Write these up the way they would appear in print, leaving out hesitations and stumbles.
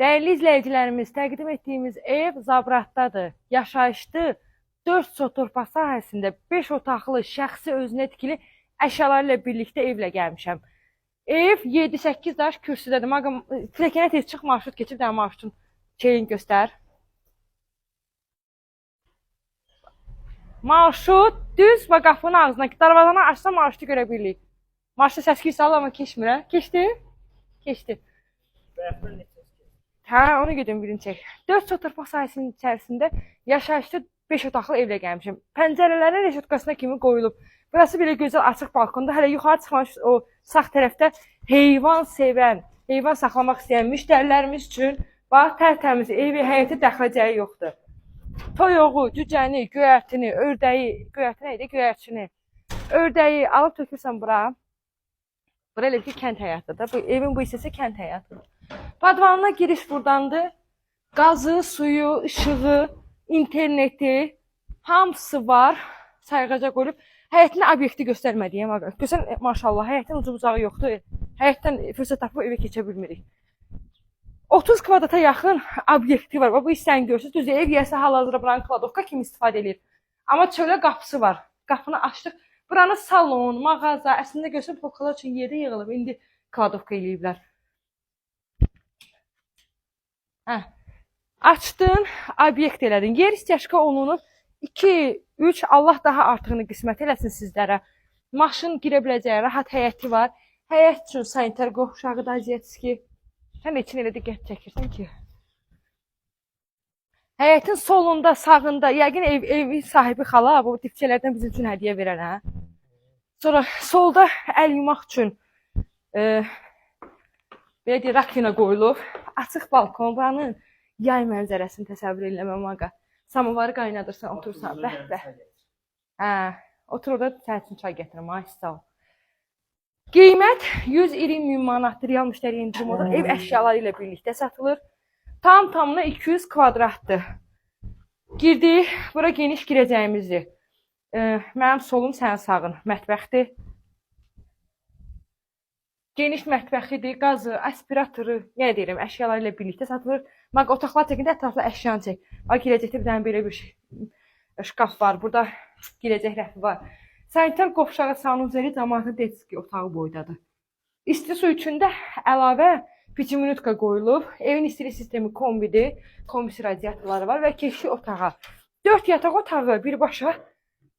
Dəyərli izləyicilərimiz, təqdim etdiyimiz ev Zabratdadır. Yaşayışlı 4 sot torpaq sahəsində 5 otaqlı, şəxsi özünə tikili əşyaları ilə birlikdə evlə gəlmişəm. Ev 7-8 daş kürsüdədir. Maqam, pilləkənə tez çıx, marşrut keçib, də marşrutun şeyini göstər. Marşrut düz və qapının ağzına, darvazanı açsa marşrutu görə bilirik. Marşrut səs-küy salır, amma keçmir, hə? Keçdi? Keçdi. Hə, onu gedim birini çək. 4 sot torpaq sahəsinin içərisində yaşayışlı 5 otaqlı evlə gəlmişəm. Pəncərələrin reşotkasına kimi qoyulub. Burası belə gözəl açıq balkonda. Hələ yuxarı çıxmamış o sağ tərəfdə heyvan sevən, heyvan saxlamaq istəyən müştərilərimiz üçün bax tərtəmiz evi, həyətə dəxləcəyi yoxdur. Toyuğu, cücəni, göyərtini, ördəyi, göyərti nə idi? Göyərçini. Ördəyi alıb tökürsən bura. Bura elə ki kənd həyatıdır. Bu evin bu hissəsi kənd həyatıdır. Padvanına giriş burdandır. Qazı, suyu, işığı, interneti hamısı var. Sayğaca qoyulub. Həyətinə obyekti göstərmədiyim ağa. Göstər, maşallah, həyətin ucu bucağı yoxdur. Həyətdən fürsət tapıb evə keçə bilmirik. 30 kvadrata yaxın obyekti var. Bax, bu hissəni görürsünüz. Düzdür, ev yiyəsi hal-hazırda buranı kladovka kimi istifadə edir. Amma çölə qapısı var. Qapını açdıq. Buranı salon, mağaza, əslində görsün polkalar üçün yerdə yığılıb. İndi kladovka eləyiblər. Hə. Açdın, obyekt elədin. Yer istəşqa olunub. 2, 3, Allah daha artığını qismət eləsin sizlərə. Maşın girə biləcəyi rahat həyəti var. Həyət üçün sanitar qovşağı da Aziyetski. Sən də için elə diqqət çəkirsən ki. Həyətin solunda, sağında, yəqin evin sahibi xala bu dipçələrdən bizim üçün hədiyyə verər, hə? Sonra solda əl yumaq üçün belə deyək, rakvina qoyulub. Açıq balkon, buranın yay mənzərəsini təsəvvür eləməm aqa. Samovarı qaynadırsan, otursan, bəh bəh. Hə, otur orada sənin üçün çay gətirim, ay sağ ol. Qiymət 120 min manatdır, real müştəri endirim olur. Ev əşyaları ilə birlikdə satılır. Tam tamına 200 kvadratdır. Girdik, bura geniş girəcəyimizdir. Mənim solum, sənin sağın mətbəxdir. Geniş mətbəxidir, qazı, aspiratoru, yenə deyirəm, əşyaları ilə birlikdə satılır. Bax, otaqlar çəkəndə ətraflı əşyanı çək. Bax, girəcəkdə bir dənə belə bir şkaf var. Burada girəcək rəfi var. Sanitar qovşağı sanuzeli cəmaatın detski otağı boydadır. İsti su üçün də əlavə 5 minutka qoyulub. Evin istilik sistemi kombidir. Kombisi radiatorları var və keçdi otağa. 4 yataq otağı birbaşa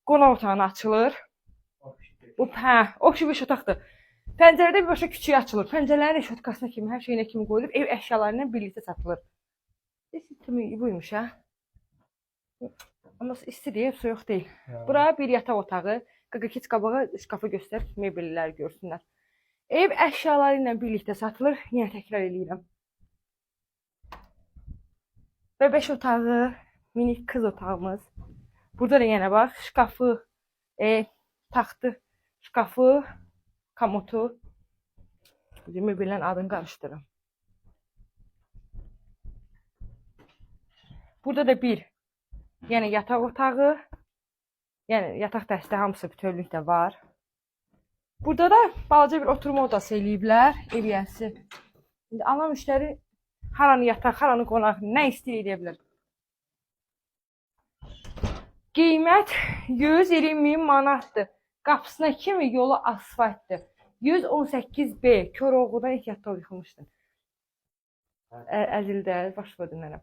qonaq otağına açılır. Bu hə, o bir otaqdır. Pəncərədə birbaşa küçüyə açılır. Pəncərələrin reşotkasına kimi, hər şeyinə kimi qoyulub. Ev əşyaları ilə birlikdə satılır. Sistemi buymuş ha. Amma istidir, ev soyuq deyil. Bura bir yataq otağı. Qaqa keç qabağa şkafı göstər, mebellər görsünlər. Ev əşyaları ilə birlikdə satılır. Yenə təkrar eləyirəm. Və 5 otağı, minik qız otağımız. Burada da yenə bax, şkafı, taxtı, şkafı, komodu. Mebellərin adını qarışdırıram. Burada da bir, yəni yataq otağı, yəni yataq dəsti hamısı bütövlükdə var. Burada da balaca bir oturma odası eləyiblər, ev yiyəsi. İndi alan müştəri haranı yataq, haranı qonaq, nə istəyir eləyə bilər. Qiymət 120 min manatdır. Qapısına kimi yolu asfaltdır. 118B Koroğludan ehtiyatlı ol yıxılmışdın. Əzildə, başıma dönərəm.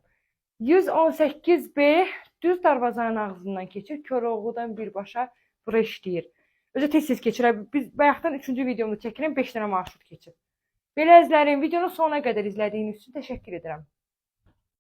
118B düz darvazanın ağzından keçir. Koroğludan birbaşa bura işləyir. Özü tez-tez keçir. Biz bayaqdan 3-cü videomu çəkirəm, 5 dənə marşrut keçib. Belə əzizlərim, videonun sonuna qədər izlədiyiniz üçün təşəkkür edirəm.